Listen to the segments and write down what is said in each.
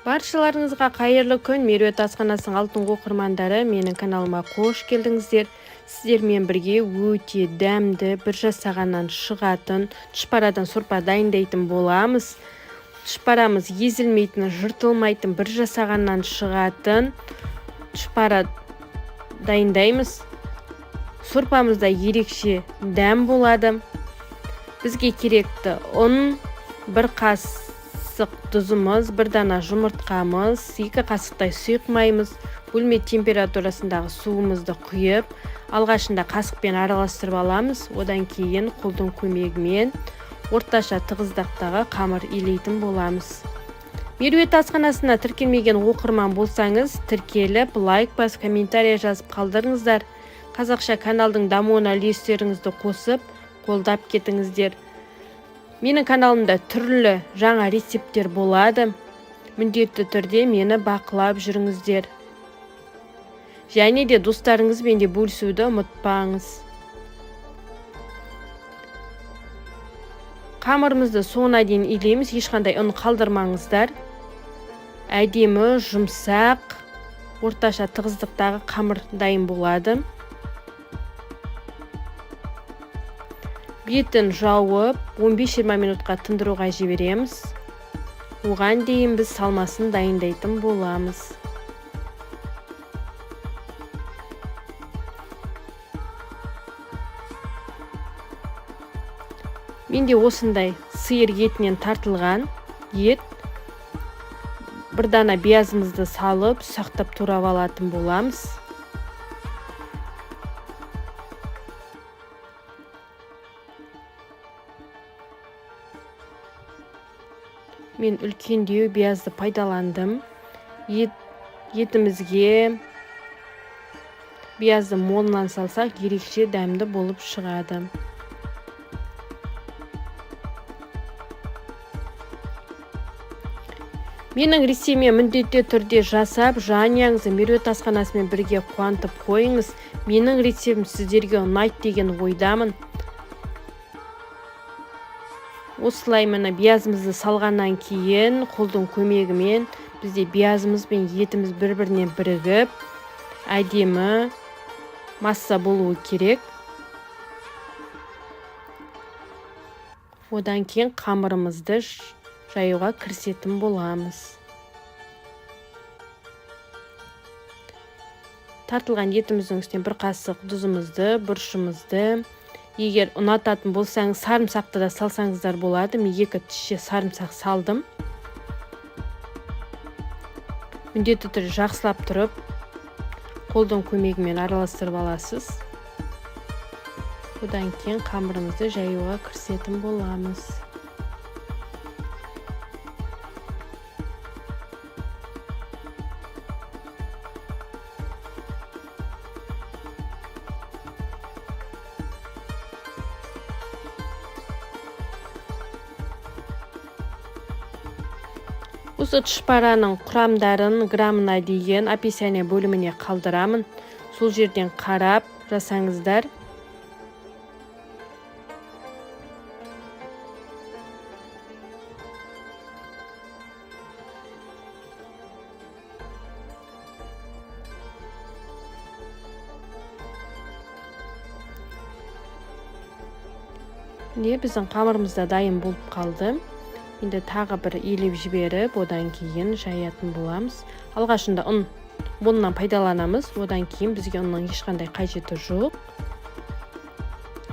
Баршаларыңызға қайырлы күн. Меруерт асханасының алтын оқырмандары, менің каналыма қош келдіңіздер. Сіздермен бірге өте дәмді, бір жасағаннан шығатын тұшпарадан сорпа дайындайтын боламыз. Тұшпарамыз езілмейтін, жыртылмайтын, бір жасағаннан шығатын тұшпара дайындаймыз. Сорпамызда ерекше дәм болады. Бізге керекті ұн, бір қасық тұзымыз, бір дана жұмыртқамыз, 2 қасықтай сұйық майымыз, бөлме температурасындағы суымызды құйып, алғашында қасықпен араластырып аламыз. Одан кейін қолдың көмегімен орташа тығыздықтағы қамыр илейтін боламыз. Меруерт асханасына тіркелмеген оқырман болсаңыз, тіркеліп, лайк басып, комментария жазып қалдырыңыздар. Қазақша каналдың дамуына үлестеріңізді қосып, қолдап кетіңіздер. Менің каналымда түрлі жаңа рецепттер болады. Міндетті түрде мені бақылап жүріңіздер. Және де достарыңызбен де бөлісуді ұмытпаңыз. Қамырымызды соңына дейін илейміз, ешқандай ұн қалдырмаңыздар. Әдемі, жұмсақ, орташа тығыздықтағы қамыр дайын болады. Бетін жауып, 15-20 минутқа тындыруға жібереміз. Оған дейін біз салмасын дайындайтын боламыз. Менде осындай сиыр етінен тартылған ет. Бір дана пиязымызды салып, ұсақтап турап алатын боламыз. Мен үлкендеу пиязды пайдаландым. Етімізге пиязды молынан салсақ, ерекше дәмді болып шығады. Менің рецептіме міндетті түрде жасап, жанұяңызды Меруерт асханасымен бірге қуантып қойыңыз. Менің рецептім сіздерге ұнайды деген ойдамын. Осылай міне пиязымызды салғаннан кейін қолдың көмегімен бізде пиязымыз бен етіміз бір-біріне бірігіп, әдемі масса болуы керек. Одан кейін қамырымызды жаюға кірісетін боламыз. Тартылған етіміздің үстіне бір қасық тұзымызды, бұрышымызды, егер ұнататын болсаңыз, сарымсақты да салсаңыздар болады. Мен 2 тісше сарымсақ салдым. Міндетті түрде жақсылап тұрып, қолдың көмегімен араластырып аласыз. Одан кейін қамырымызды жаюға кірісетін боламыз. Осы тұшпараның құрамдарын граммына дейін описание бөліміне қалдырамын. Сол жерден қарап жасаңыздар. Міне біздің қамырымыз да дайын болып қалды. Енді тағы бір илеп жіберіп, одан кейін жаятын боламыз. Алғашында ұн молынан пайдаланамыз, одан кейін бізге ұнның ешқандай қажеті жоқ.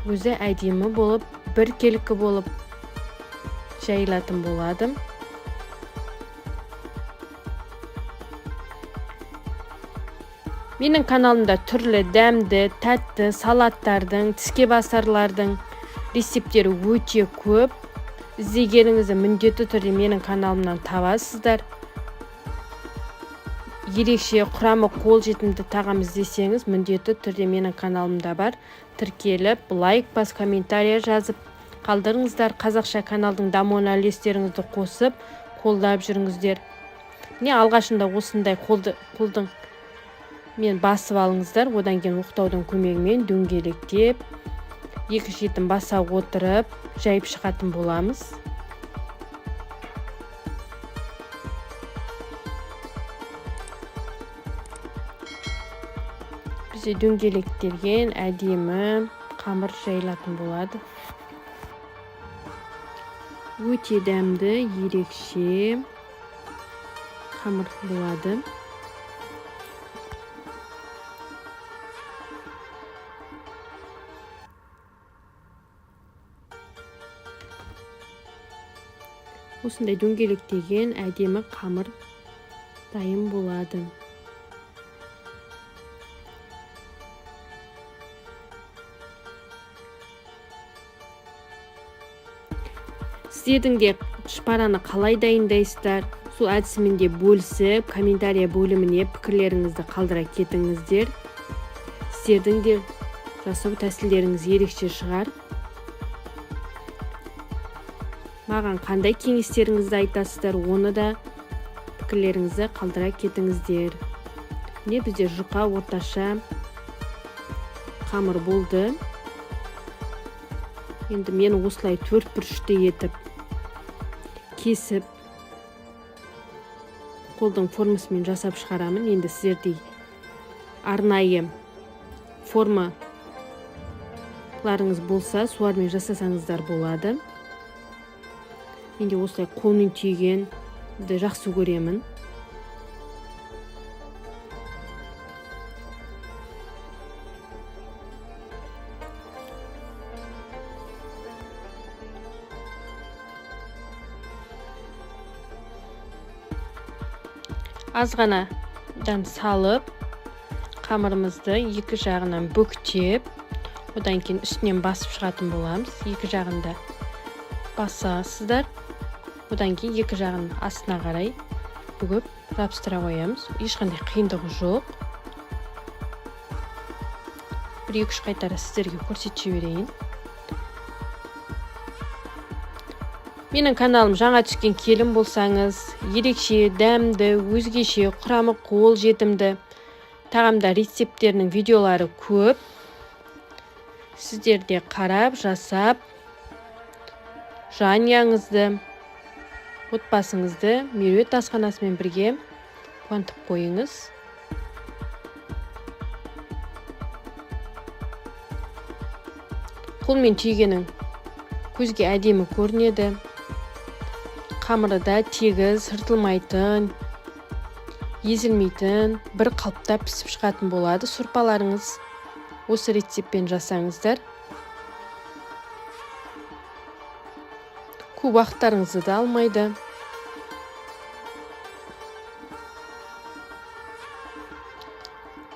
Өзі әдемі болып, біркелкі болып жайылатын болады. Менің каналымда түрлі дәмді, тәтті салаттардың, тіске басарлардың рецепттері өте көп. Іздегеніңізді міндетті түрде менің каналымнан табасыздар. Ерекше құрамы қолжетімді тағам іздесеңіз, міндетті түрде менің каналымда бар. Тіркеліп, лайк бас, комментария жазып қалдырыңыздар. Қазақша каналдың дамуына үлестеріңізді қосып, қолдап жүріңіздер. Міне алғашында осындай қолдың мен басып алыңыздар. Одан кейін оқтаудың көмегімен дөңгелектеп, екі шетін баса отырып, жайып шығатын боламыз. Бізде дөңгелектелген әдемі қамыр жайылатын болады. Өте дәмді, ерекше қамыр болады. Осындай дөңгелектеген әдемі қамыр дайын болады. Сіздердің де тұшпараны қалай дайындайсыздар, сол әдісімен де бөлісіп, комментария бөліміне пікірлеріңізді қалдыра кетіңіздер. Сіздердің де жасау тәсілдеріңіз ерекше шығар. Маған қандай кеңестеріңізді айтасыздар, оны да пікірлеріңізді қалдыра кетіңіздер. Міне бізде жұқа орташа қамыр болды. Енді мен осылай төрт бұрышты етіп кесіп қолдың формасымен жасап шығарамын. Енді сіздердей арнайы формаларыңыз болса, солармен жасасаңыздар болады. Мен де осылай қолмен түйгенді жақсы көремін. Аз ғанадан салып, қамырымызды екі жағынан бүктеп, одан кейін үстінен басып шығатын боламыз. Екі жағында басасыздар, одан кейін екі жағын астына қарай бүгіп жабыстыра қоямыз. Ешқандай қиындығы жоқ. Бір екі-үш қайтара сіздерге көрсетіп жіберейін. Менің каналым жаңа түскен келін болсаңыз, ерекше, дәмді, өзгеше, құрамы қол жетімді тағамдар рецепттерінің видеолары көп. Сіздер де қарап, жасап, жанұяңызды, отбасыңызды Меруерт асханасымен бірге қуантып қойыңыз. Қолмен түйгенің көзге әдемі көрінеді. Қамыры да тегіс, жыртылмайтын, езілмейтін, бір қалыпта пісіп шығатын болады. Сорпаларыңыз осы рецептпен жасаңыздар. Көп уақыттарыңызды да алмайды.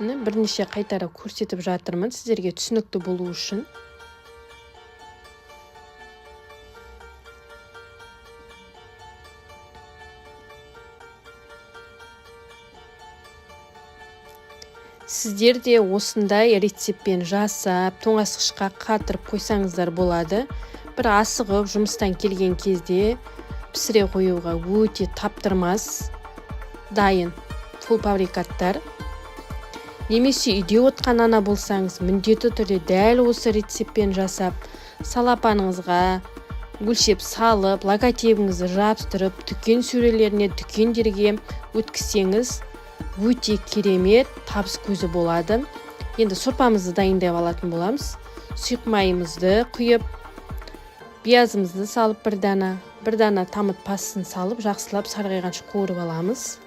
Міне бірнеше қайтара көрсетіп жатырмын сіздерге түсінікті болу үшін. Сіздер де осындай рецептпен жасап, тоңазытқышқа қатырып қойсаңыздар болады. Бір асығып жұмыстан келген кезде пісіре қоюға өте таптырмас дайын полуфабрикаттар. Немесе үйде отқан ана болсаңыз, міндетті түрде дәл осы рецептпен жасап, салапаныңызға өлшеп салып, логотипіңізді жабыстырып, дүкен сөрелеріне, дүкендерге өткізсеңіз, өте керемет табыс көзі болады. Енді сорпамызды дайындап алатын боламыз. Сұйық майымызды құйып, пиязымызды салып бір дана томат пастасын салып, жақсылап сарғайғанша қуырып аламыз.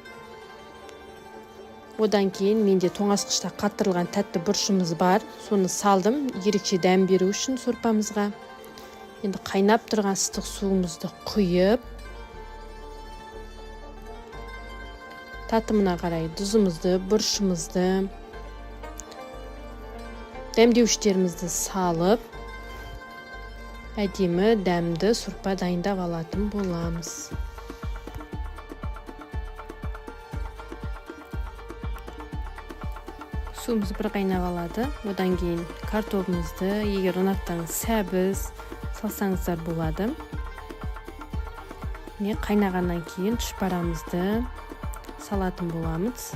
Одан кейін менде тоңазытқышта қатырылған тәтті бұрышымыз бар, соны салдым, ерекше дәм беру үшін сорпамызға. Енді қайнап тұрған ыстық суымызды құйып, татымына қарай тұзымызды, бұрышымызды, дәмдеуіштерімізді салып, әдемі дәмді сорпа дайындап алатын боламыз. Суымыз бір қайнап алады. Одан кейін картопымызды, егер ұнатсаңыз сәбіз салсаңыздар болады. Міне қайнағаннан кейін тұшпарамызды салатын боламыз.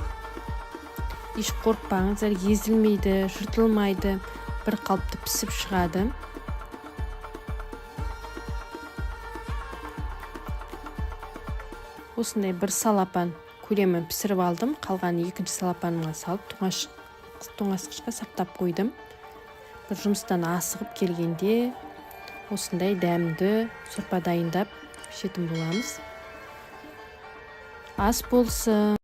Еш қорықпаңыздар, езілмейді, жыртылмайды, бір қалыпты пісіп шығады. Осындай бір салапан көлемін пісіріп алдым. Қалған екінші салапанымға салып Тоңазытқышқа сақтап қойдым. Бір жұмыстан асығып келгенде осындай дәмді сорпа дайындап ішетін боламыз. Ас болсын!